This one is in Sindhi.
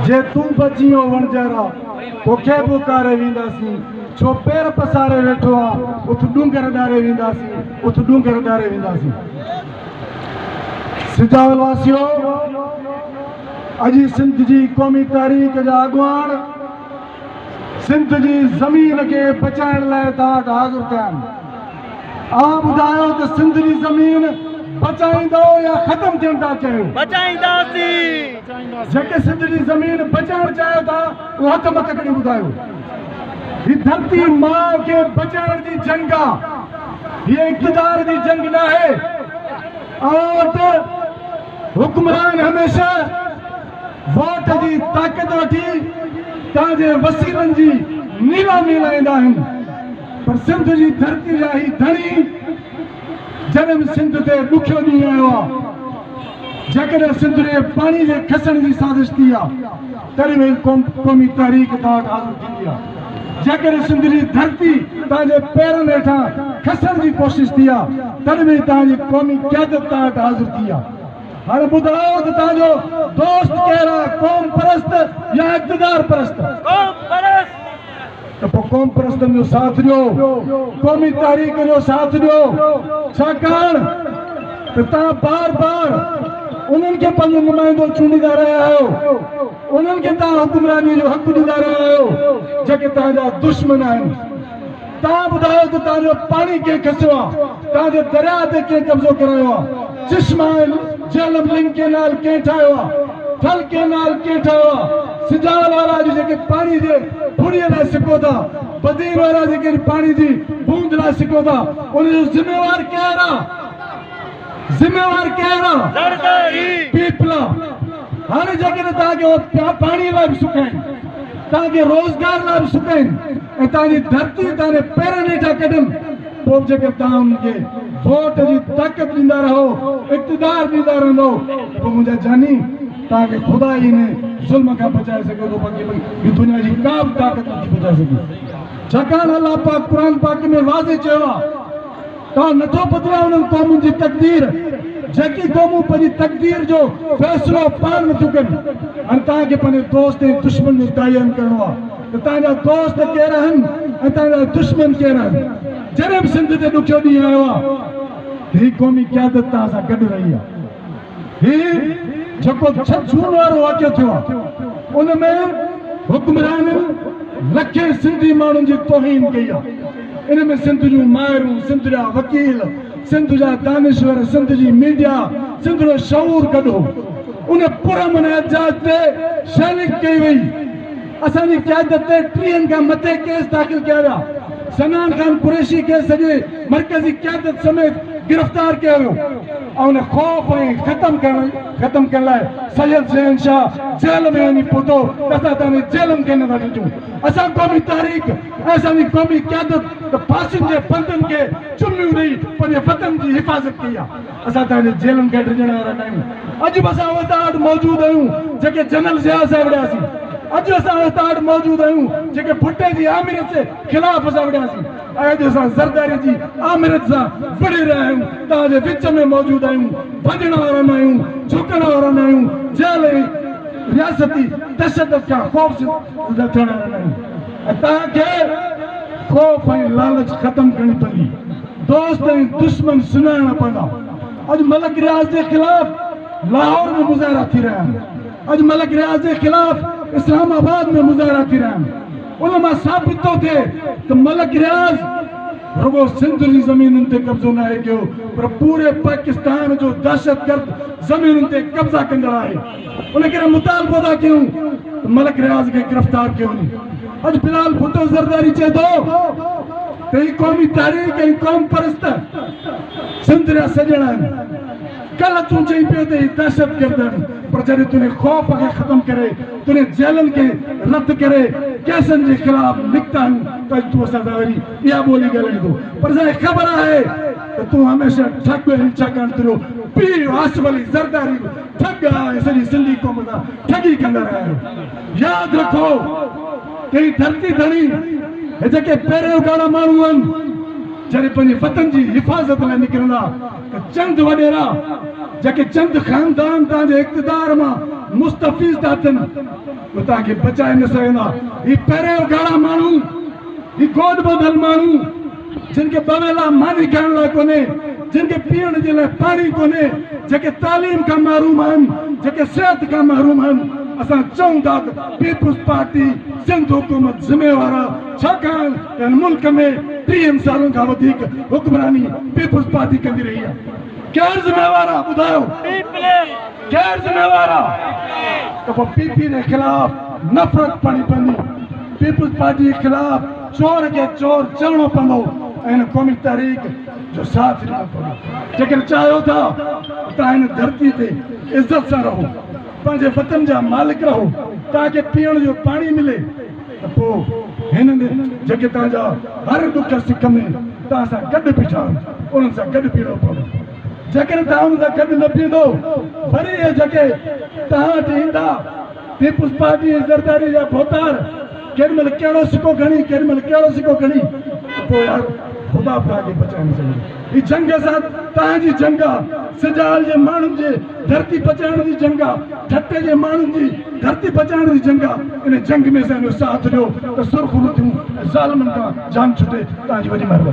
جي تون بچين او وڻجارا، توکي به اڪاري وينداسين، ڇو پير پساري ويٺو آن، اٿ ڏونگر ڏاري وينداسين، اٿ ڏونگر ڏاري وينداسين. سجاول واسيو! اڄ سنڌ جي قومي تحريڪ جا اڳواڻ سنڌ جي زمين کي بچائڻ لاء توهان وٽ حاضر ٿيا آهن. اوهان ٻڌايو ته سنڌ جي زمين بچائيندؤ يا ختم ٿيڻ ٿا چاهيو؟ بچائينداسين. جيڪي سنڌ جي زمين بچائڻ چاهيو ٿا اهو هٿ مٿي کڻي ٻڌايو. هي ڌرتي ماء کي بچائڻ جي جنگ آ، هيء اقتدار جي جنگ ناهي. اوهان وٽ حڪمران هميشه ووٽ جي طاقت وٺي توهان جي وسيلن جي نيلامي لائيندا آهن پر سنڌ جي ڌرتي جا هي ڌڻي جڏهن به سنڌ تي ڏکيو ڏينهن آيو آ، جيڪڏهن سنڌ جي پاڻي جي کسڻ جي سازش ٿي آ تڏهن به هي قومي تحريڪ توهان وٽ حاضر ٿيندي آ. جيڪڏهن سنڌ جي ڌرتي توهان جي پيرن هيٺان کسڻ جي ڪوشش ٿي آ تڏهن به توهان جي قومي قيادت توهان وٽ حاضر ٿي آ. هاڻي ٻڌايو ته توهان جو دوست ڪير آ، قوم پرست يا اقتدار پرست؟ قوم پرست. ته پوء قوم پرستن جو ساٿ ڏيو، قومي تحريڪ جو ساٿ ڏيو، ڇاڪاڻ ته توهان بار بار انهن کي پنهنجو نمائندو چونڊيندا رهيا آهيو. انهن کي توهان حڪمرانيء جو حق ڏيندا رهيا آهيو، جيڪي توهان جا دشمن آهن. توهان ٻڌايو ته توهان جو پاڻي ڪنهن کسيو آهي؟ توهان جي درياهه تي ڪنهن قبضو ڪرايو آهي؟ چشما ۽ جهلم لنڪ ڪينال ڪنهن ٺاهيو آهي؟ ٿل ڪينال ڪنهن ٺاهيو آهي؟ سجاول وارا اڄ جيڪي پاڻي جي ڦڙي لاء سڪو ٿا، بدين وارا جيڪي اڄ پاڻي جي بوند لاء سڪو ٿا، ان جو ذميوار ڪير آهي؟ ذميوار ڪير آ؟ زرداري. پيپلا. هاڻي جيڪڏهن توهان کي اهو پاڻي لاء به سڪائين، توهان کي روزگار لاء به سڪائين ۽ توهان جي ڌرتي توهان جي پيرن هيٺان ڪڍن، پوء به جيڪڏهن توهان انهن کي ووٽ جي طاقت ڏيندا رهو، اقتدار ڏيندا رهندؤ ته پوء منهنجا جاني توهان کي خدا ئي انهي ظلم کان بچائي سگهي ٿو، باقي ٻي دنيا جي ڪا به طاقت نٿي بچائي سگهي. ڇاڪاڻ الله پاڪ قرآن پاڪ ۾ واضح چيو آ. توهان نٿو بدلايو انهن قومن جي تقدير جيڪي قومون پنهنجي تقدير جو فيصلو پاڻ نٿيون ڪن. هاڻي توهان کي پنهنجي دوست ۽ دشمن جو تعين ڪرڻو آهي ته توهان جا دوست ڪير آهن ۽ توهان جا دشمن ڪير آهن. جڏهن به سنڌ تي ڏکيو ڏينهن آيو آهي ته هي قومي قيادت توهان سان گڏ رهي آهي. هي جيڪو ڇهه جون وارو واقعو ٿيو آهي ان ۾ حڪمرانن لکين سنڌي ماڻهن جي توهين ڪئي آهي. ان ۾ سنڌ جون مائرون، سنڌ جا وڪيل، سنڌ جا دانشور، سنڌ جي ميڊيا، سنڌ جو شعور گڏ هو. ان پرامن احتجاج تي شيلنگ ڪئي وئي. اسان جي قيادت تي ٽيهن کان مٿي ڪيس داخل ڪيا ويا. صنعان خان قريشي کي سڄي مرڪزي قيادت سميت گرفتار ڪيو ويو ۽ ان خوف ۽ ختم ڪرڻ ختم ڪرڻ لاء سيد زين شاهه جيل ۾ وڃي پهتو ته اسان توهان جي جيلن کي نه ٿا ڏجون. اسان قومي تحريڪ ۽ اسان جي قومي قيادت ته ڦاسين جي بندن کي چميون ڏئي پنهنجي وطن جي حفاظت ڪئي آهي. اسان توهان جي جيلن کان ڊڄڻ وارا نه آهيون. اڄ به اسان اهي توهان وٽ موجود آهيون جيڪي جنرل ضياء سان وڙهياسين. اڄ اسان اهي توهان وٽ موجود آهيون جيڪي ڀٽي جي آمريت جي خلاف اسان وڙهياسين ۽ اڄ اسان زرداري جي آمريت سان وڙهي رهيا آهيون. توهان جي وچ ۾ موجود آهيون. ڀڄڻ وارا نه آهيون، جهڪڻ وارا نه آهيون. جيل ۽ رياستي تشدد کان خوف زده ٿيڻ وارا نه آهيون ۽ توهان کي خوف ۽ لالچ ختم ڪرڻي پوندي. دوست ۽ دشمن سڃاڻڻا پوندا. اڄ ملڪ رياض جي خلاف لاهور ۾ مظاهرا ٿي رهيا آهن. اڄ ملڪ رياض جي خلاف اسلام آباد ۾ مظاهرا ٿي رهيا آهن. ان مان ثابت ٿو ٿئي ته ملڪ رياض رڳو سنڌ جي زمينن تي قبضو ناهي ڪيو پر پوري پاڪستان جو دهشتگرد زمينن تي قبضا ڪندڙ آهي. ان ڪري مطالبو ٿا ڪيون ته ملڪ رياض کي گرفتار ڪيو وڃي. اڄ بلال ڀٽو زرداري چئي ٿو ته هي قومي تحريڪ ۽ قوم پرست سنڌ جا سڄڻ آهن. ڪلهه تون چئين پيو ته هي دهشتگرد آهن پر جڏهن تنهنجي خوف کي ختم ڪري تنهنجي جيلن کي رد ڪري ڪيسن جي خلاف نڪتا آهيون ته اڄ تون اسان سان وري اها ٻولي ڳالهائين ٿو پر اسان کي خبر آهي ته تون هميشه ٺڳ آهين ڇاڪاڻ تنهنجو پيء آصف علي زرداري به ٺڳ آهي ۽ سڄي سنڌي قوم سان ٺڳي ڪندا رهيا آهيو. ياد رکو ته هي ڌرتي ڌڻي هي جيڪي پيرين اگهاڙا ماڻهو آهن جڏهن پنهنجي وطن جي حفاظت لاء نڪرندا ته چند وڏيرا جيڪي چند خاندان توهان جي اقتدار مان مستفيض ٿا ٿين، اهي توهان کي بچائي نه سگهندا. هي پيرين اگهاڙا ماڻهو، هي گوڏ ٻڌل ماڻهو، جن کي ٻه ويلا ماني کائڻ لاء ڪونهي، جن کي پيئڻ جي لاء پاڻي ڪونهي، جيڪي تعليم کان محروم آهن، جيڪي صحت کان محروم آهن، اسان چئون ٿا ته پيپلز پارٽي سنڌ حڪومت ذميوار آهي، ڇاڪاڻ ته هن ملڪ ۾ ٽيهن سالن کان وڌيڪ حڪمراني پيپلز پارٽي ڪندي رهي آهي. ڪير ذميوار آهي ٻڌايو؟ ڪير ذميوار آهي؟ ته پوء پي پي جي خلاف نفرت پڙهڻي پوندي، پيپلز پارٽي جي خلاف چور کي چور چوڻو پوندو ۽ هن قومي تحريڪ جو ساٿ ڏيڻو پوندو. جيڪڏهن چاهيو ٿا ته توهان هن ڌرتي تي عزت سان رهو، پنهنجي وطن جا مالڪ رهو، توهان کي پيئڻ جو پاڻي ملي ته پوء هنن جيڪي توهان جا هر ڏک سک ۾ توهان سان گڏ بيٺا آهن، انهن سان گڏ بيهڻو پوندو. جيڪڏهن توهان انهن سان گڏ نه بيهندو، وري اهي جيڪي توهان وٽ ايندا، پيپلز پارٽي ۽ زرداري جا ڀوتار، ڪيڏي مهل ڪهڙو سڪو کڻي، ڪيڏي مهل ڪهڙو سڪو کڻي ته پوء يار خدا به توهان کي بچائي نه سگهندو. هي جنگ اسان توهان جي جنگ آ، سجاول جي ماڻهن جي ڌرتي بچائڻ جي جنگ آ، ٺٽي جي ماڻهن جي ڌرتي بچائڻ جي جنگ آ، ان جنگ ۾ اسان جو ساٿ ڏيو ته سرخرو ٿيون ۽ ظالمن کان جان ڇٽي. توهان جي وڏي مهرباني.